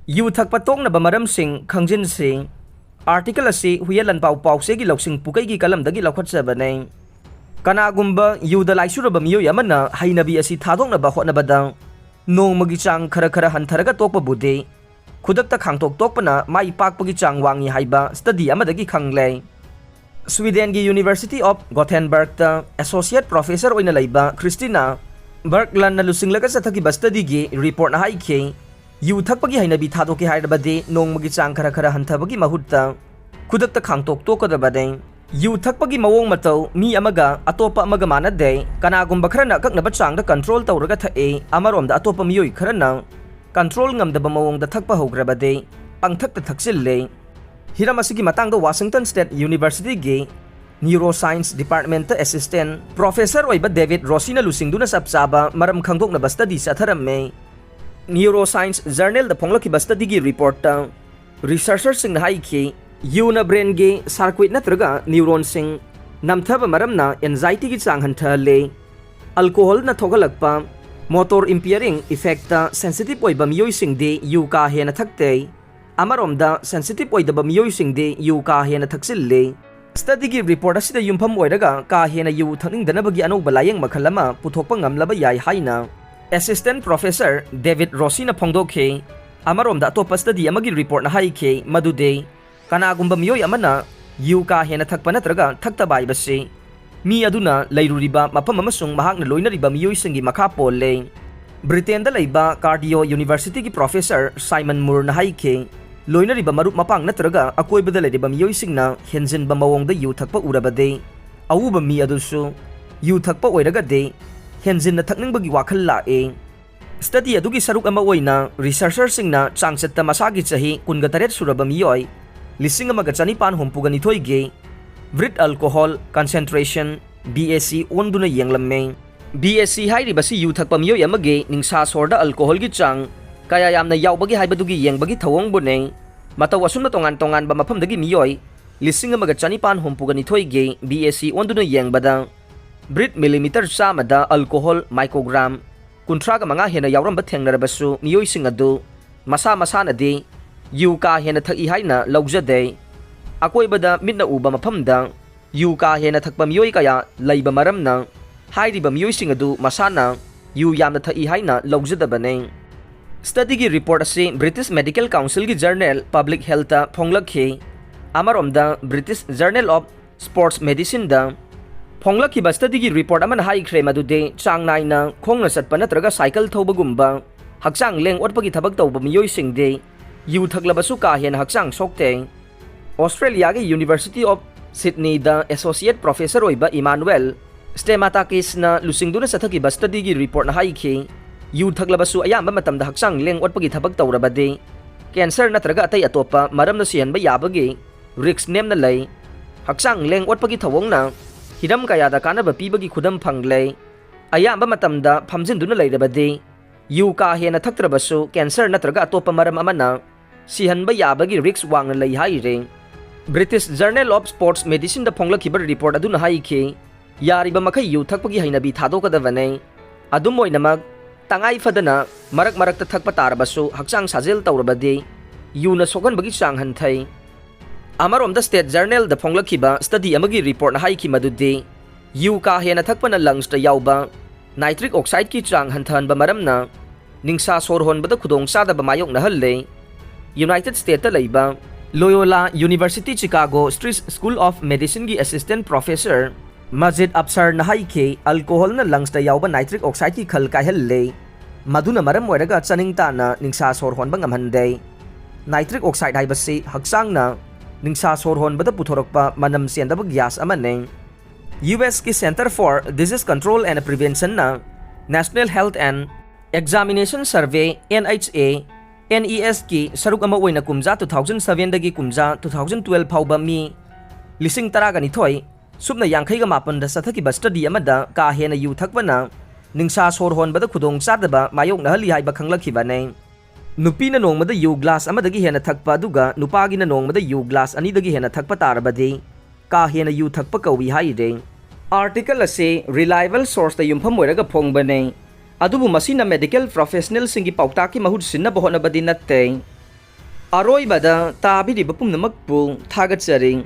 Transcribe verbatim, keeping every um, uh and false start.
U ꯊꯛꯄ ꯇꯣꯛꯅꯕ ꯃꯔꯝꯁꯤꯡ ꯈꯪꯖꯤꯟꯁꯤ꯫ Article ꯑꯁꯤ ꯍꯨꯏꯌꯦꯟ ꯂꯥꯟꯄꯥꯎ ꯄꯥꯎꯆꯦꯒꯤ ꯂꯧꯁꯤꯡ ꯄꯨꯀꯩꯒꯤ ꯀꯂꯝꯗꯒꯤ ꯂꯧꯈꯠꯆꯕꯅꯦ꯫ ꯀꯅꯥꯒꯨꯝꯕ ꯌꯨꯗ ꯂꯥꯏꯆꯨꯔꯕ ꯃꯤꯑꯣꯏ ꯑꯃꯅ ꯍꯩꯅꯕꯤ ꯑꯁꯤ ꯊꯥꯗꯣꯛꯅꯕ ꯍꯣꯠꯅꯕꯗ ꯅꯣꯡꯃꯒꯤ ꯆꯥꯡ ꯈꯔ ꯈꯔ ꯍꯟꯊꯔꯒ ꯇꯣꯛꯄꯕꯨꯗꯤ ꯈꯨꯗꯛꯇ ꯈꯥꯡꯇꯣꯛ ꯇꯣꯛꯄꯅ ꯃꯥꯏ ꯄꯥꯛꯄꯒꯤ ꯆꯥꯡ ꯋꯥꯡꯏ ꯍꯥꯏꯕ ꯁ꯭ꯇꯗꯤ ꯑꯃꯗꯒꯤ ꯈꯪꯂꯦ꯫ ꯁ꯭ꯋꯤꯗꯦꯟꯒꯤ University of Gothenburgꯇ associate professor ꯑꯣꯏꯅ ꯂꯩꯕ ꯈ꯭ꯔꯤꯁꯇꯤꯅꯥ ꯕꯔꯒꯂꯟꯅ ꯂꯨꯆꯤꯡꯂꯒ ꯆꯠꯊꯈꯤꯕ ꯁ꯭ꯇꯗꯤꯒꯤ ꯔꯤꯄꯣꯔꯠꯅ ꯍꯥꯏꯈꯤ, ꯌꯨ ꯊꯛꯄꯒꯤ ꯍꯩꯅꯕꯤ ꯊꯥꯗꯣꯛꯀꯦ ꯍꯥꯏꯔꯕꯗꯤ ꯅꯣꯡꯃꯒꯤ ꯆꯥꯡ ꯈꯔ ꯈꯔ ꯍꯟꯊꯕꯒꯤ ꯃꯍꯨꯠꯇ ꯈꯨꯗꯛꯇ ꯈꯥꯡꯇꯣꯛ ꯇꯣꯛꯀꯗꯕꯅꯤ꯫ ꯌꯨ ꯊꯛꯄꯒꯤ ꯃꯑꯣꯡ ꯃꯇꯧ ꯃꯤ ꯑꯃꯒ ꯑꯇꯣꯞꯄ ꯑꯃꯒ ꯃꯥꯟꯅꯗꯦ꯫ ꯀꯅꯥꯒꯨꯝꯕ ꯈꯔꯅ ꯑꯀꯛꯅꯕ ꯆꯥꯡꯗ ꯀꯟꯇ꯭ꯔꯣꯜ ꯇꯧꯔꯒ ꯊꯛꯏ, ꯑꯃꯔꯣꯝꯗ ꯑꯇꯣꯞꯄ ꯃꯤꯑꯣꯏ ꯈꯔꯅ ꯀꯟꯇ꯭ꯔꯣꯜ ꯉꯝꯗꯕ ꯃꯑꯣꯡꯗ ꯊꯛꯄ ꯍꯧꯈ꯭ꯔꯕꯗꯤ ꯄꯪꯊꯛꯇ ꯊꯛꯆꯤꯜꯂꯤ꯫ ꯍꯤꯔꯝ ꯑꯁꯤꯒꯤ ꯃꯇꯥꯡꯗ Washington State Universityꯒꯤ Neuroscience Departmentꯇ assistant professor ꯑꯣꯏꯕ ꯗꯦꯕꯤꯗ ꯔꯣꯁꯤꯅ ꯂꯨꯆꯤꯡꯗꯨꯅ ꯆꯞ ꯆꯥꯕ ꯃꯔꯝ ꯈꯪꯗꯣꯛꯅꯕ ꯁ꯭ꯇꯗꯤ ꯆꯠꯊꯔꯝꯃꯤ꯫ Neuroscience Journalꯗ ꯐꯣꯡꯂꯛꯈꯤꯕ ꯁ꯭ꯇꯗꯤꯒꯤ ꯔꯤꯄꯣꯔꯠꯇ researcherꯁꯤꯡꯅ ꯍꯥꯏꯈꯤ, ꯌꯨꯅ ꯕ꯭ꯔꯦꯟꯒꯤ circuit ꯅꯠꯇ꯭ꯔꯒ ꯅ꯭ꯌꯨꯔꯣꯟꯁꯤꯡ ꯅꯝꯊꯕ ꯃꯔꯝꯅ anxietyꯒꯤ ꯆꯥꯡ ꯍꯟꯊꯍꯜꯂꯤ꯫ Alcoholꯅ ꯊꯣꯛꯍꯜꯂꯛꯄ motor impairing effectꯇ sensitive ꯑꯣꯏꯕ ꯃꯤꯑꯣꯏꯁꯤꯡꯗꯤ ꯌꯨ ꯀꯥ ꯍꯦꯟꯅ ꯊꯛꯇꯦ꯫ ꯑꯃꯔꯣꯝꯗ sensitive ꯑꯣꯏꯗꯕ ꯃꯤꯑꯣꯏꯁꯤꯡꯗꯤ ꯌꯨ ꯀꯥ ꯍꯦꯟꯅ ꯊꯛꯆꯤꯜꯂꯤ꯫ ꯁ꯭ꯇꯗꯤꯒꯤ ꯔꯤꯄꯣꯔꯠ ꯑꯁꯤꯗ ꯌꯨꯝꯐꯝ ꯑꯣꯏꯔꯒ ꯀꯥ ꯍꯦꯟꯅ ꯌꯨ ꯊꯛꯅꯤꯡꯗꯅꯕꯒꯤ ꯑꯅꯧꯕ ꯂꯥꯌꯦꯡ ꯃꯈꯜ ꯑꯃ ꯄꯨꯊꯣꯛꯄ ꯉꯝꯂꯕ ꯌꯥꯏ ꯍꯥꯏꯅ assistant professor ꯗꯦꯕꯤꯗ ꯔꯣꯁꯤꯅ ꯐꯣꯡꯗꯣꯛꯈꯤ꯫ ꯑꯃꯔꯣꯝꯗ ꯑꯇꯣꯞꯄ ꯁ꯭ꯇꯗꯤ ꯑꯃꯒꯤ ꯔꯤꯄꯣꯔꯠꯅ ꯍꯥꯏꯈꯤ ꯃꯗꯨꯗꯤ ꯀꯅꯥꯒꯨꯝꯕ ꯃꯤꯑꯣꯏ ꯑꯃꯅ ꯌꯨ ꯀꯥ ꯍꯦꯟꯅ ꯊꯛꯄ ꯅꯠꯇ꯭ꯔꯒ ꯊꯛꯇꯕ ꯍꯥꯏꯕꯁꯤ ꯃꯤ ꯑꯗꯨꯅ ꯂꯩꯔꯨꯔꯤꯕ ꯃꯐꯝ ꯑꯃꯁꯨꯡ ꯃꯍꯥꯛꯅ ꯂꯣꯏꯅꯔꯤꯕ ꯃꯤꯑꯣꯏꯁꯤꯡꯒꯤ ꯃꯈꯥ ꯄꯣꯜꯂꯦ꯫ ꯕ꯭ꯔꯤꯇꯦꯟꯗ ꯂꯩꯕ Cardiff Universityꯒꯤ professor Simon Mooreꯅ ꯍꯥꯏꯈꯤ, ꯂꯣꯏꯅꯔꯤꯕ ꯃꯔꯨꯞ ꯃꯄꯥꯡ ꯅꯠꯇ꯭ꯔꯒ ꯑꯀꯣꯏꯕꯗ ꯂꯩꯔꯤꯕ ꯃꯤꯑꯣꯏꯁꯤꯡꯅ ꯍꯦꯟꯖꯤꯟꯕ ꯃꯑꯣꯡꯗ ꯌꯨ ꯊꯛꯄ ꯎꯔꯕꯗꯤ, ꯑꯎꯕ ꯃꯤ ꯑꯗꯨꯁꯨ ꯌꯨ ꯊꯛꯄ ꯑꯣꯏꯔꯒꯗꯤ ꯍꯦꯟꯖꯤꯟꯅ ꯊꯛꯅꯤꯡꯕꯒꯤ ꯋꯥꯈꯜ ꯂꯥꯛꯏ꯫ ꯁ꯭ꯇꯗꯤ ꯑꯗꯨꯒꯤ ꯁꯔꯨꯛ ꯑꯃ ꯑꯣꯏꯅ researcherꯁꯤꯡꯅ ꯆꯥꯡꯆꯠꯇ ꯃꯁꯥꯒꯤ ꯆꯍꯤ ꯀꯨꯟꯒ ꯇꯔꯦꯠ ꯁꯨꯔꯕ ꯃꯤꯑꯣꯏ ꯂꯤꯁꯤꯡ ꯑꯃꯒ ꯆꯅꯤꯄꯥꯟ ꯍꯨꯝꯐꯨꯒ ꯅꯤꯊꯣꯏꯒꯤ blood alcohol concentration, BAC, ꯑꯣꯟꯗꯨꯅ ꯌꯦꯡꯂꯝꯃꯤ꯫ BAC ꯍꯥꯏꯔꯤꯕꯁꯤ ꯌꯨ ꯊꯛꯄ ꯃꯤꯑꯣꯏ ꯑꯃꯒꯤ ꯅꯤꯡꯁꯥ ꯁꯣꯔꯗ alcoholꯒꯤ ꯆꯥꯡ ꯀꯌꯥ ꯌꯥꯝꯅ ꯌꯥꯎꯕꯒꯦ ꯍꯥꯏꯕꯗꯨꯒꯤ ꯌꯦꯡꯕꯒꯤ ꯊꯧꯑꯣꯡꯕꯨꯅꯤ꯫ ꯃꯇꯧ ꯑꯁꯨꯝꯅ ꯇꯣꯉꯥꯟ ꯇꯣꯉꯥꯟꯕ ꯃꯐꯝꯗꯒꯤ ꯃꯤꯑꯣꯏ ꯂꯤꯁꯤꯡ ꯑꯃꯒ ꯆꯅꯤꯄꯥꯟ ꯍꯨꯝꯐꯨꯒ ꯅꯤꯊꯣꯏꯒꯤ BAC ꯑꯣꯟꯗꯨꯅ ꯌꯦꯡꯕꯗ blood millimeter ꯆꯥꯝꯃꯗ alcohol microgram ꯀꯨꯟꯊ꯭ꯔꯥꯒ ꯃꯉꯥ ꯍꯦꯟꯅ ꯌꯥꯎꯔꯝꯕ ꯊꯦꯡꯅꯔꯕꯁꯨ, ꯃꯤꯑꯣꯏꯁꯤꯡ ꯑꯗꯨ ꯃꯁꯥ ꯃꯁꯥꯅꯗꯤ ꯌꯨ ꯀꯥ ꯍꯦꯟꯅ ꯊꯛꯏ ꯍꯥꯏꯅ ꯂꯧꯖꯗꯦ꯫ ꯑꯀꯣꯏꯕꯗ ꯃꯤꯠꯅ ꯎꯕ ꯃꯐꯝꯗ ꯌꯨ ꯀꯥ ꯍꯦꯟꯅ ꯊꯛꯄ ꯃꯤꯑꯣꯏ ꯀꯌꯥ ꯂꯩꯕ ꯃꯔꯝꯅ ꯍꯥꯏꯔꯤꯕ ꯃꯤꯑꯣꯏꯁꯤꯡ ꯑꯗꯨ ꯃꯁꯥꯅ ꯌꯨ ꯌꯥꯝꯅ ꯊꯛꯏ ꯍꯥꯏꯅ ꯂꯧꯖꯗꯕꯅꯤ꯫ ꯁ꯭ꯇꯗꯤꯒꯤ ꯔꯤꯄꯣꯔꯠ ꯑꯁꯤ ꯕ꯭ꯔꯤꯇꯤꯁ ꯃꯦꯗꯤꯀꯦꯜ ꯀꯥꯎꯟꯁꯤꯜꯒꯤ ꯖꯔꯅꯦꯜ ꯄꯕ꯭ꯂꯤꯛ ꯍꯦꯜꯊꯇ ꯐꯣꯡꯂꯛꯈꯤ꯫ ꯑꯃꯔꯣꯝꯗ ꯕ꯭ꯔꯤꯇꯤꯁ ꯖꯔꯅꯦꯜ ꯑꯣꯐ ꯁ꯭ꯄꯣꯔꯠꯁ ꯃꯦꯗꯤꯁꯤꯟꯗ ꯐꯣꯡꯂꯛꯈꯤꯕ ꯁ꯭ꯇꯗꯤꯒꯤ ꯔꯤꯄꯣꯔꯠ ꯑꯃꯅ ꯍꯥꯏꯈ꯭ꯔꯦ ꯃꯗꯨꯗꯤ ꯆꯥꯡ ꯅꯥꯏꯅ ꯈꯣꯡꯅ ꯆꯠꯄ ꯅꯠꯇ꯭ꯔꯒ ꯁꯥꯏꯀꯜ ꯊꯧꯕꯒꯨꯝꯕ ꯍꯛꯆꯥꯡ ꯂꯦꯡ ꯑꯣꯠꯄꯒꯤ ꯊꯕꯛ ꯇꯧꯕ ꯃꯤꯑꯣꯏꯁꯤꯡꯗꯤ ꯌꯨ ꯊꯛꯂꯕꯁꯨ ꯀꯥ ꯍꯦꯟꯅ ꯍꯛꯆꯥꯡ ꯁꯣꯛꯇꯦ꯫ ꯑꯣꯁꯇ꯭ꯔꯦꯂꯤꯌꯥꯒꯤ ꯌꯨꯅꯤꯚꯔꯁꯤꯇꯤ ꯑꯣꯐ ꯁꯤꯗꯅꯤꯗ ꯑꯦꯁꯣꯁꯤꯌꯦꯠ ꯄ꯭ꯔꯣꯐꯦꯁꯔ ꯑꯣꯏꯕ ꯏꯃꯥꯅꯨꯑꯦꯜ ꯁ꯭ꯇꯦꯃꯥꯇꯥꯀꯤꯁꯅ ꯂꯨꯆꯤꯡꯗꯨꯅ ꯆꯠꯊꯈꯤꯕ ꯁ꯭ꯇꯗꯤꯒꯤ ꯔꯤꯄꯣꯔꯠꯅ ꯍꯥꯏꯈꯤ, ꯌꯨ ꯊꯛꯂꯕꯁꯨ ꯑꯌꯥꯝꯕ ꯃꯇꯝꯗ ꯍꯛꯆꯥꯡ ꯂꯦꯡ ꯑꯣꯠꯄꯒꯤ ꯊꯕꯛ ꯇꯧꯔꯕꯗꯤ ꯀꯦꯟꯁꯔ ꯅꯠꯇ꯭ꯔꯒ ꯑꯇꯩ ꯑꯇꯣꯞꯄ ꯃꯔꯝꯅ ꯁꯤꯍꯟꯕ ꯌꯥꯕꯒꯤ ꯔꯤꯁꯛ ꯅꯦꯝꯅ ꯂꯩ꯫ ꯍꯛꯆꯥꯡ ꯂꯦꯡ ꯑꯣꯠꯄꯒꯤ ꯊꯧꯑꯣꯡꯅ ꯍꯤꯔꯝ ꯀꯌꯥꯗ ꯀꯥꯟꯅꯕ ꯄꯤꯕꯒꯤ ꯈꯨꯗꯝ ꯐꯪꯂꯦ꯫ ꯑꯌꯥꯝꯕ ꯃꯇꯝꯗ ꯐꯝꯖꯤꯟꯗꯨꯅ ꯂꯩꯔꯕꯗꯤ ꯌꯨ ꯀꯥ ꯍꯦꯟꯅ ꯊꯛꯇ꯭ꯔꯕꯁꯨ ꯀꯦꯟꯁꯔ ꯅꯠꯇ꯭ꯔꯒ ꯑꯇꯣꯞꯄ ꯃꯔꯝ ꯑꯃꯅ ꯁꯤꯍꯟꯕ ꯌꯥꯕꯒꯤ ꯔꯤꯁꯛ ꯋꯥꯡꯅ ꯂꯩ ꯍꯥꯏꯔꯤ꯫ ꯕ꯭ꯔꯤꯇꯤꯁ ꯖꯔꯅꯦꯜ ꯑꯣꯐ ꯁ꯭ꯄꯣꯔꯠꯁ ꯃꯦꯗꯤꯁꯤꯟꯗ ꯐꯣꯡꯂꯛꯈꯤꯕ ꯔꯤꯄꯣꯔꯠ ꯑꯗꯨꯅ ꯍꯥꯏꯈꯤ, ꯌꯥꯔꯤꯕ ꯃꯈꯩ ꯌꯨ ꯊꯛꯄꯒꯤ ꯍꯩꯅꯕꯤ ꯊꯥꯗꯣꯛꯀꯗꯕꯅꯤ꯫ ꯑꯗꯨꯝ ꯑꯣꯏꯅꯃꯛ, ꯇꯉꯥꯏ ꯐꯗꯅ ꯃꯔꯛ ꯃꯔꯛꯇ ꯊꯛꯄ ꯇꯥꯔꯕꯁꯨ ꯍꯛꯆꯥꯡ ꯁꯥꯖꯦꯜ ꯇꯧꯔꯕꯗꯤ ꯌꯨꯅ ꯁꯣꯛꯍꯟꯕꯒꯤ ꯆꯥꯡ ꯍꯟꯊꯩ꯫ ꯑꯃꯔꯣꯝꯗ ꯁ꯭ꯇꯦꯠ ꯖꯔꯅꯦꯜꯗ ꯐꯣꯡꯂꯛꯈꯤꯕ ꯁ꯭ꯇꯗꯤ ꯑꯃꯒꯤ ꯔꯤꯄꯣꯔꯠꯅ ꯍꯥꯏꯈꯤ ꯃꯗꯨꯗꯤ ꯌꯨ ꯀꯥ ꯍꯦꯟꯅ ꯊꯛꯄꯅ ꯂꯪꯁꯇ ꯌꯥꯎꯕ ꯅꯥꯏꯇ꯭ꯔꯤꯛ ꯑꯣꯛꯁꯥꯏꯗꯀꯤ ꯆꯥꯡ ꯍꯟꯊꯍꯟꯕ ꯃꯔꯝꯅ ꯅꯤꯡꯁꯥ ꯁꯣꯔ ꯍꯣꯟꯕꯗ ꯈꯨꯗꯣꯡꯆꯥꯗꯕ ꯃꯥꯌꯣꯛꯅꯍꯜꯂꯦ꯫ ꯌꯨꯅꯥꯏꯇꯦꯗ ꯁ꯭ꯇꯦꯠꯇ ꯂꯩꯕ Loyola University Chicago Stritch school of ꯃꯦꯗꯤꯁꯤꯟꯒꯤ ꯑꯦꯁꯤꯁꯇꯦꯟꯠ ꯄ꯭ꯔꯣꯐꯦꯁꯔ ꯃꯖꯤꯗ ꯑꯞꯁꯔꯅ ꯍꯥꯏꯈꯤ, ꯑꯜꯀꯣꯍꯣꯜꯅ ꯂꯪꯁꯇ ꯌꯥꯎꯕ ꯅꯥꯏꯇ꯭ꯔꯤꯛ ꯑꯣꯛꯁꯥꯏꯗꯀꯤ ꯈꯜ ꯀꯥꯏꯍꯜꯂꯦ, ꯃꯗꯨꯅ ꯃꯔꯝ ꯑꯣꯏꯔꯒ ꯆꯥꯅꯤꯡ ꯇꯥꯅ ꯅꯤꯡꯁꯥ ꯁꯣꯔ ꯍꯣꯟꯕ ꯉꯝꯍꯟꯗꯦ꯫ ꯅꯥꯏꯇ꯭ꯔꯤꯛ ꯑꯣꯛꯁꯥꯏꯗ ꯍꯥꯏꯕꯁꯤ ꯍꯛꯆꯥꯡꯅ ꯅꯤꯡꯁꯥ ꯁꯣꯔ ꯍꯣꯟꯕꯗ ꯄꯨꯊꯣꯔꯛꯄ ꯃꯅꯝ ꯆꯦꯟꯗꯕ ꯒ꯭ꯌꯥꯁ ꯑꯃꯅꯤ꯫ ꯌꯨ ꯑꯦꯁꯀꯤ Centre for Disease Control and Preventionꯅ National Health and Examination Survey, N H A, N E S ꯀꯤ ꯁꯔꯨꯛ ꯑꯃ ꯑꯣꯏꯅ ꯀꯨꯝꯖꯥ two thousand sevenꯗꯒꯤ ꯀꯨꯝꯖꯥ two thousand twelve ꯐꯥꯎꯕ ꯃꯤ ꯂꯤꯁꯤꯡ ꯇꯔꯥꯒ ꯅꯤꯊꯣꯏ ꯁꯨꯞꯅ ꯌꯥꯡꯈꯩꯒ ꯃꯥꯄꯟꯗ ꯆꯠꯊꯈꯤꯕ ꯁ꯭ꯇꯗꯤ ꯑꯃꯗ ꯀꯥ ꯍꯦꯟꯅ ꯌꯨ ꯊꯛꯄꯅ ꯅꯤꯡꯁꯥ ꯁꯣꯔ ꯍꯣꯟꯕꯗ ꯈꯨꯗꯣꯡꯆꯥꯗꯕ ꯃꯥꯌꯣꯛꯅꯍꯜꯂꯤ ꯍꯥꯏꯕ ꯈꯪꯂꯛꯈꯤꯕꯅꯤ꯫ ꯅꯨꯄꯤꯅ ꯅꯣꯡꯃꯗ ꯌꯨ ꯒ꯭ꯂꯥꯁ ꯑꯃꯗꯒꯤ ꯍꯦꯟꯅ ꯊꯛꯄ ꯑꯗꯨꯒ ꯅꯨꯄꯥꯒꯤꯅ ꯅꯣꯡꯃꯗ ꯌꯨ ꯒ꯭ꯂꯥꯁ ꯑꯅꯤꯗꯒꯤ ꯍꯦꯟꯅ ꯊꯛꯄ ꯇꯥꯔꯕꯗꯤ ꯀꯥ ꯍꯦꯟꯅ ꯌꯨ ꯊꯛꯄ ꯀꯧꯏ ꯍꯥꯏꯔꯦ꯫ ꯑꯥꯔꯇꯤꯀꯜ ꯑꯁꯤ ꯔꯤꯂꯥꯏꯕꯜ ꯁꯣꯔꯁꯇ ꯌꯨꯝꯐꯝ ꯑꯣꯏꯔꯒ ꯐꯣꯡꯕꯅꯤ꯫ ꯑꯗꯨꯕꯨ ꯃꯁꯤꯅ medical professionalꯁꯤꯡꯒꯤ ꯄꯥꯎꯇꯥꯛꯀꯤ ꯃꯍꯨꯠ ꯁꯤꯟꯅꯕ ꯍꯣꯠꯅꯕꯗꯤ ꯅꯠꯇꯦ꯫ ꯑꯔꯣꯏꯕꯗ ꯇꯥꯕꯤꯔꯤꯕ ꯄꯨꯝꯅꯃꯛꯄꯨ ꯊꯥꯒꯠꯆꯔꯤ꯫